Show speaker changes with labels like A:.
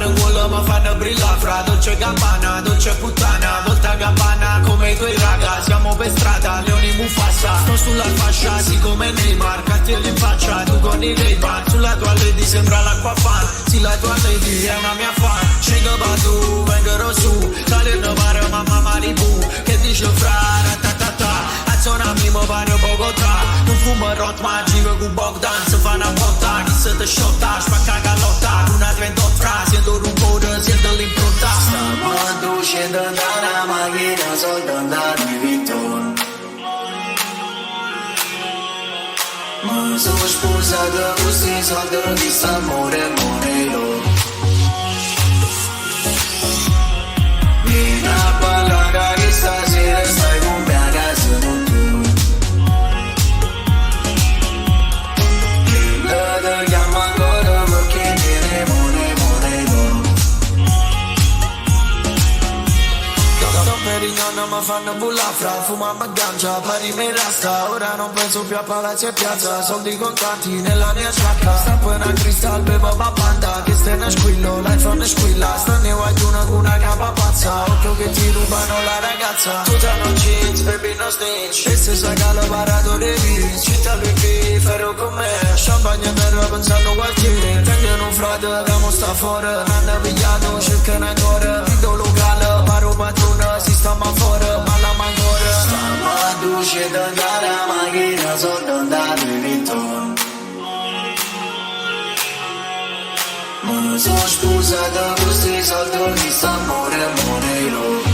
A: mano 'ncuollo me fanno brillà Fra Dolce Gabbana, Dolce puttana Volta Gabbana come i tuoi raga Siamo per strada, leoni Mufasa Sto sulla fascia, sì come Neymar Cartier in faccia, tu con i Ray-Ban Sulla tua lady sembra l'acqua fan Sì la tua lady è una mia fan Scendo tu, vengo su Salerno pare mamma Malibu Che dice fra, ratatata A zona mi pare Bogotà Non fumo rot ma giro con Bogdan Se fa una botta, chi se te sciotta Spacca galotta, una 38 fra Sento rumore, sento l'impronta
B: Stiamo uscendo da una macchina soltanto di Vuitton. Mi sono sposato con questi soldi, chi amore monelo. Vieni a ballare che stasera stai con me a casa con tu. Che ti chiamo ancora perché tiene money, money,
A: Dom Perignon mi fanno bulla fra Fumando ganja, pari me rasta Ora non penso più a palazzi e piazza Soldi contanti nella mia giacca Stampo una cristal, bevo babanda Che stai una squillo, l'iPhone squilla Stanno guaglione con una capa pazza Occhio che ti rubano la ragazza Tuta no jeans, baby no snitch E se sa calo parato devi Città lui qui, ferro con me Champagne terra pensando qualche Tengono un frate che mo sta fuori Hanno pigliato, cercano ancora Grido locale, paro padrone Si sta ma fuori, ma la ancora
B: Stiamo uscendo dalla macchina soltanto di Vuitton. Mi sono sposato con questi soldi, chi amore monelo.